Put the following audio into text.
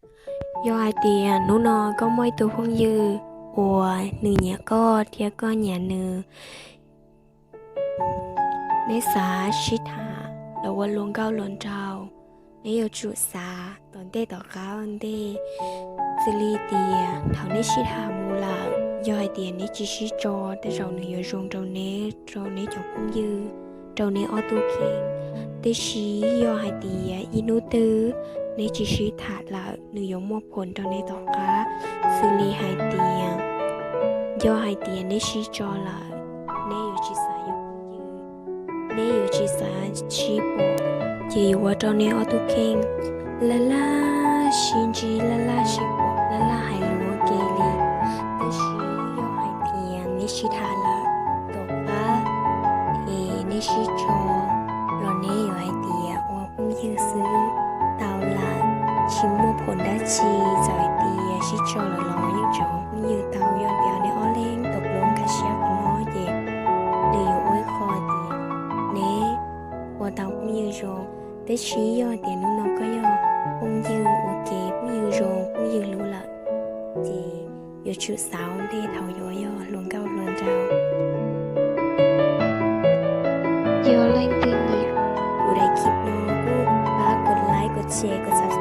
Yog hais tias hnub no koj muaj ib tug phooj ywg uas nws nyiam koj thiab koj nyiam nws, neb xav sib tham los ua hluas nkauj hluas nraug, neb yuav tsum xav tom ntej tom qab ua ntej. Xws li tias thaum neb sib tham mus lawm, yog hais tias neb tsis sib tso, tej zaum nws yuav zoo rau neb, rau neb cov phooj ywg, rau neb ob tug kheej. Tiam sis yog hais tias ib hnub twg neb tsis sib tham lawm, nws yuav muaj phom rau neb tom qab. Xws li hais tias, yog hais tias neb sib tso lawm, neb yuav tsis xav yuav phooj ywg, neb yuav tsis xav sib pom, ces yuav ua rau neb ob tug kheej laj laj sib ntsib, laj laj sib pom, laj laj hais lus ua ke li. Tab sis yog hais tias neb sib tham lawm tom qab es neb sib tso los neb yuav hais tias ua phooj ywg xwb tau lawm, tsis muaj phom dab tsi. Txawm hais tias sib tso lawm los yeej tseem ua phooj ywg tau. Yog tias neb ob leeg tau los nkag siab qhov no ces nws yuav ua ib qho tias neb ua tau phooj ywg zoo. Tab sis yog tias hnub no koj yog phooj ywg ua ke, phooj ywg zoo, phooj ywg hlub lawm, ces yuav tsum xav ua ntej thaum yuav yog hluas nkauj hluas nraug. Yog leej twg nyiam kuv daim clip no kuj pab kos like, kos share, kos subscribe